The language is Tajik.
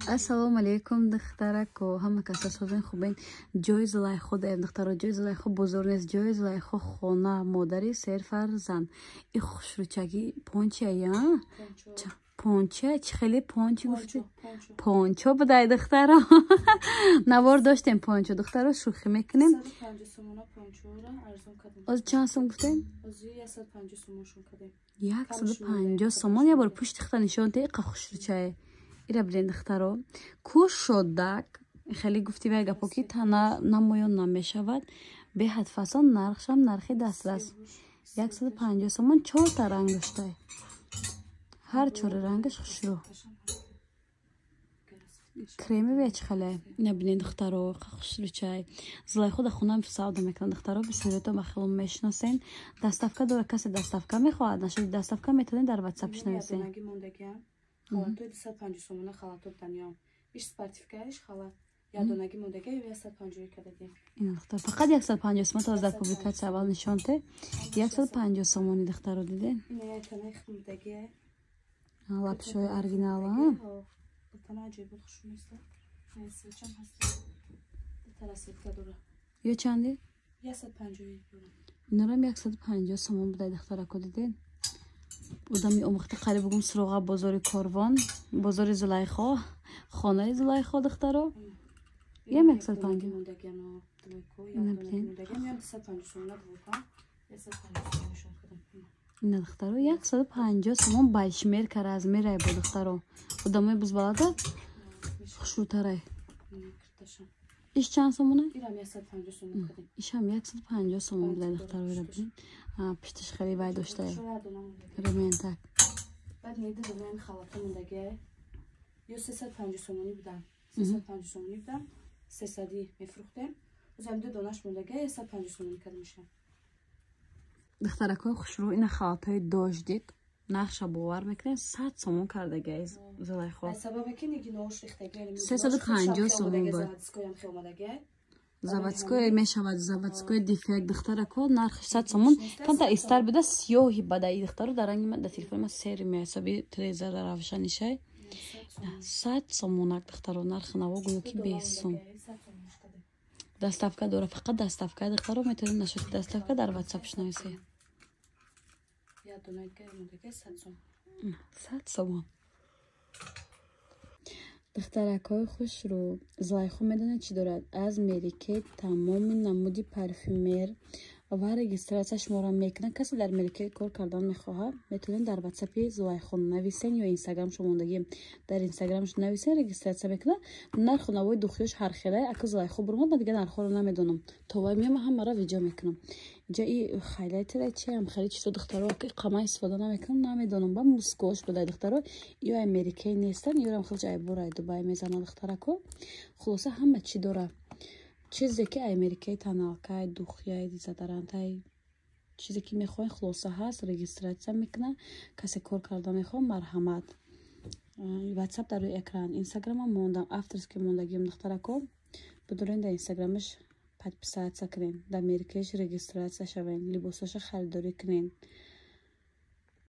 Ассалому алейкум, духтарако, ҳама каса созен, хубен? Ҷои Зулайхо даем, духтаро. Ҷои Зулайхо бозор нест, ҷои Зулайхо хона, модари серфарзанд. И хушрӯчаги пончия, я понча, чӣ хеле пончи гуфти, пончо будай, духтаро. Навор доштем пончо, духтаро, шӯхӣ мекунем. Оз чанд сум гуфтем? 150 сомон. Я бор пушти хта нишон те, иқа хушрӯчае. Ира бинед, духтаро, кушодак хеле гуфти вай гапо ки тана намоён намешавад, беҳад фасон, нархшам нархи дастрас, 150 сомон. Чорта ранг доштай, ҳар чори рангаш хушрӯ, кремовая чӣ хеле. Ина бинед, духтаро, хушрӯчай. Зулайхо да хона савдо мекунад, духтаро, бисёрито ба хело мешиносен. Доставка дора, касе доставка мехоҳад, нашуди доставка метавонед дар ватсапш нависен. Халатои 250 сомона халато будан, ё иш спортивкаиш халат ядонаги мондага, ё 150 кардагем. Ина, духтар, фақат 150 сомон. То дар публикатсия аввал нишон те, 150 сомони, духтаро, диден? Ина якана хмдаги. Лапшои оригинала. Тана аҷоибот хушу неста, сечам ҳаст, тарасетка дора. Ё чанде? 150. Инарам 150 сомон будай, духтарако, диден? Одами омӯхта қариб бугум суроға бозори Корвон, бозори Зулайхо, хонаи Зулайхо, духтаро, ям 150. Ина, духтаро, 150 сомон, байшмерка размерай бо, духтаро, одамои бузбалада хушрӯтарай. Иш чанд сомона? Ишам 150 сомон будай, духтаро. Ира бинед, пишташ хеле вай доштай, рементак. Баъд недидонам, халата мондаги, ё 350 сомонӣ будан, 350 сомонӣ будан, 300-ӣ мефурӯхтем, озам ду донаш мондаги, 150 сомонӣ карда мешавад. Духтаракҳои хушрӯ, ина халатҳои дождик, нархша бовар мекунем, 100 сомон кардаги Зулайхо. Сабабе ки нигинош рехтаги. 350 сомон буд. Заводской мешавад, заводской дефект, духтарако, нархш 100 сомон. Камтар истар буда, сиёҳи бадаи, духтаро, дар ранги дар телефони ма сери меҳисоби трезара равшанишай. 100 сомонак, духтаро, нархи наво гӯё ки бесум. Доставка дора, фақат доставка, духтаро, метавонед нашоти доставка дар ватсапш нависед. 100 сомон. Духтаракҳои хушрӯ, Зулайхо медонед чӣ дорад? Аз Мерикей тамоми намуди парфюмер ва регистрация шуморо мекунад. Касе дар Мерикей кор кардан мехоҳад, метавонед дар ватсапи Зулайхо нависен ё инстаграмшо мондагӣ, дар инстаграмш нависен, регистрация мекунад. Нарху навои духиёш ҳархелай. Ака Зулайхо бурмад, ман дигар нархҳоро намедонам, то вай меома, ҳамаро видео мекунам. Инҷа и хайлайтера чиам, хеле чизо, духтаро, қама истифода намекунам, намедонам. Ба мускош будай, духтаро, ё америкаи нестан, ёрам хеле айборай Дубай мезана, духтарако. Хулоса, ҳама чӣ дора, чизе ки америкаи, тоналкай, духияй, дезодорантай, чизе ки мехоҳем, хулоса, ҳаст, регистрация мекунад. Касе кор карда мехоҳад, марҳамат, ватсап дар рӯи экран, инстаграмам мондам, авторский мондагиам, духтарако, бидорен дар инстаграмаш подписаться кунен, дар Америкаиш регистрация шавен, либосаша харидорӣ кунен.